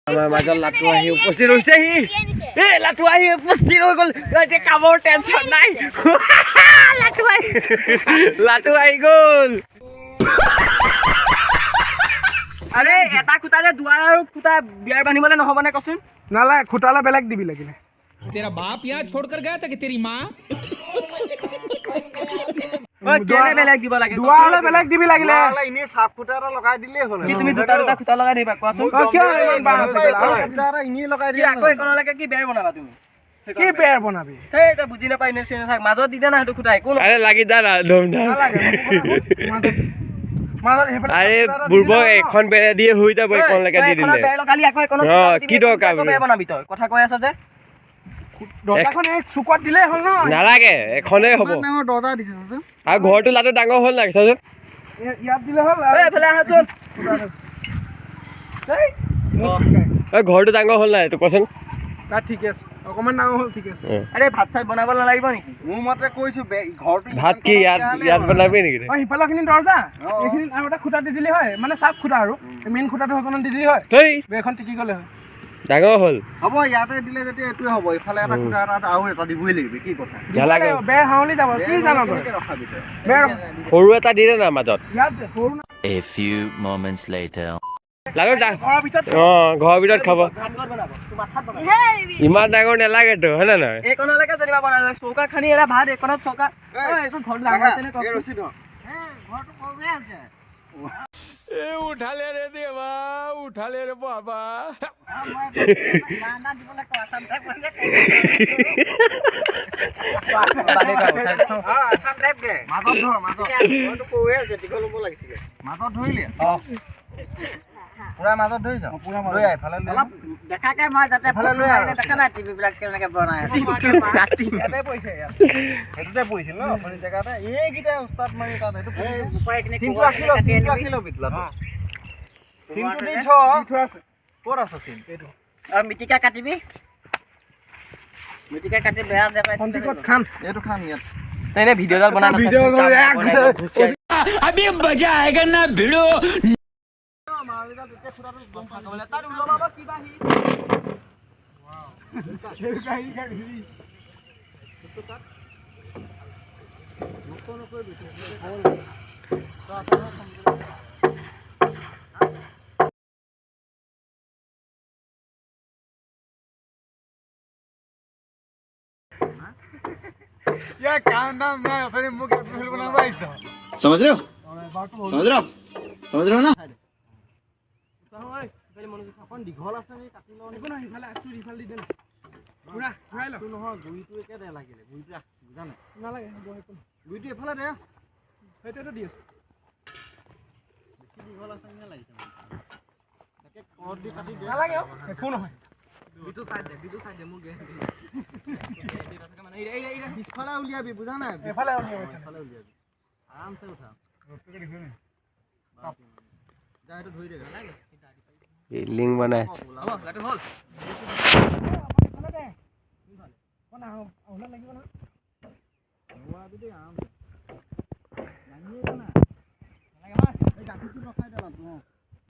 আমাৰ মাজত লাটু আহি উপস্থিত হৈছেহি। এই লাটু আহি উপস্থিত হৈ গ'ল। এতিয়া কামৰ টেনশ্যন নাই। লাটু আহি গ'ল। আৰে, এটা খুটা যে দুৱাৰ আৰু খুটা বিয়াৰ বান্ধিবলৈ নহ'বনে কচোন? নালাগে, খুটালে বেলেগ দিবি লাগিলে। तेरा बाप यहाँ छोड़कर गया था कि तेरी माँ? ঐ, কেলে বেলেগ দিব লাগে? দুৱাৰলে বেলেগ দিবি লাগিলে। এনেই চাপ খুটা এটা লগাই দিলেই হ'ল। কি তুমি দুটা দুটা খুটা লগাই দিবা কোৱাচোন? অ, কিয় ইমান বাঁহ আছে? খুটা এটা এনেই লগাই কি দিলে আকৌ এইকণলৈকে কি বেৰ বনাবা তুমি? কি বেৰ বনাবি? সেই তই বুজি নাপাই এনেই চিঞৰি নাথাক। মাজত দি দে না সেইটো খুটা, একো নহয়। আৰে, লাগি যা না ধুম ধাম। নালাগে, মাজত মাজত সেইফালে আৰে খুটা এটা দি বুৰ্বক, দিলে হ'ল ন? এখন বেৰে দিয়ে হৈ যাব। এইখনলৈকে তই দি এইখনত দিলে বেৰ লগালি আকৌ এইকণত অ, খুটা দি কি দিবি, দৰকাৰ আকৌ বেৰ বোলো? বনাবি। তই কথা কৈ আছ যে। দৰ্জাখন এই চুকত দিলেই হ'ল ন? নালাগে, এখনেই হ'ব। ইমান ডাঙৰ দৰ্জা দিছে চাচোন। আৰু ঘৰটো লাটো ডাঙৰ হ'ল নাই চাচোন। ইয়াত দিলে হ'ল। ঐ, এইফালে আহাচোন। এই, মোক শিকাই। ঐ, ঘৰটো ডাঙৰ হ'ল নাই এইটো কচোন? তাত ঠিকে আছে, অকণমান ডাঙৰ হ'ল, ঠিকে আছে। আৰে, ভাত চাত বনাব নালাগিব নেকি? মোৰ মতে কৈছো, ঘৰটো ইমান ভাত কি কণত ইয়াত তেতিয়াহ'লে ইয়াত হ'ল। বনাবি নেকি? অ, সিফালৰখিনি দৰ্জা। অ। এইখিনিত আৰু এটা খুটা দি দিলে হয়, মানে চাপ খুটা আৰু মেইন খুটাটো সেইকণত দি দিলে হয়। হেই। বেৰখন টিকি গ'লে হয়। ডাঙৰ হ'ল। হ'ব, ইয়াতে দিলে যেতিয়া এইটোৱে হ'ব। ইফালে এটা খুটা এটা আৰু এটা দিবই লাগিব, কি কথা? দিব নালাগে। লাগিব, বেৰ হাউলি যাব কি জান তই? কেনেকে ৰখাবি তই? বেৰ সৰু এটা দি দে না মাজত। ইয়াত সৰু না। A few moments later. লাডু দা। ঘৰৰ ভিতৰত। অ, ঘৰৰ ভিতৰত খাব। ভাত ক'ত বনাব? তোৰ মাথাত বনাব। ইমান ডাঙৰ নালাগেতো, হয় নে নহয়? এইকণলৈকে যেনিবা বনালে চৌকা খানি এটা ভাত এইকণত চৌকা। ঐ, এইখন ঘৰটো ডাঙৰ হৈছে নে এই কওকচোন? ৰছী ধৰ। उठा ले रे देवा, उठा ले रे बाबा। মাজত ধৰ, মাজত। মাজত ধৰিলি? পুৰা মাজত ধৰি যাওঁ। লৈ আহ, ইফালে লৈ আহ। দেখাকে মই যাতে এফালে লৈ আহ। দেখা নাই টিভি বিলাক কেনেকে বনাই আছে। ইয়াতে পৰিছে ইয়াত। সেইটোতে পৰিছিল ন অথনি জেগাতে? এইকেইটা উস্তাদ মাৰি তাত সেইটো পৰিছে। বোপাইখিনি চিনটো ৰাখি ল, চিনটো ৰাখি ল। বিটলাটো চিনটো দি থ। দি থোৱা আছে। ক'ত আছে চিন? আৰু মিটিকা কাটিবি, মিটিকা কাটি বেয়া দেখাই। সন্দিকত খান। এইটো খান ইয়াত। তই এনে ভিডিঅ' ডাল বনাই নাথাক। ভিডিঅ' বনাই এক ঘুচা- अभी मजा आएगा ना भिड़ो। তাত ওলমাব কিবা সি। ইয়াৰ কাম দাম নাই, অথনি মোক এপ্ৰিল বনাব আহিছ। समझ रहे हो? समझ रहे हो आप? समझ रहे हो ना? অকণ দীঘল আছে নেকি, কাটি লওঁ। একো নহয়, সিফালে আগটো সিফালে দি দে না। ঘূৰা ঘূৰাই ল। নহয়, গুৰিটো একে দে লাগিলে গুৰিটো ৰাখ, বুজা নাই? নালাগে, হ'ব, একো নহয়। গুৰিটো এইফালে দে। সেইটোৱেতো দি আছো। বেছি দীঘল আছে নিচিনা লাগিছে মোৰ। তাকে কৰত দি কাটি দে। নালাগে অ, একো নহয়। বিটু চাই দে, বিটু চাই দে, মোৰ গেৰাণ্টি। পিছফালে উলিয়াবি, বুজা নাই? এইফালে উলিয়াব। এইফালে উলিয়াবি, আৰামছে উঠা। যা, এইটো ধৰি দে। বিল্ডিং বনাই আছে। হ'ব, লাটু হ'ল।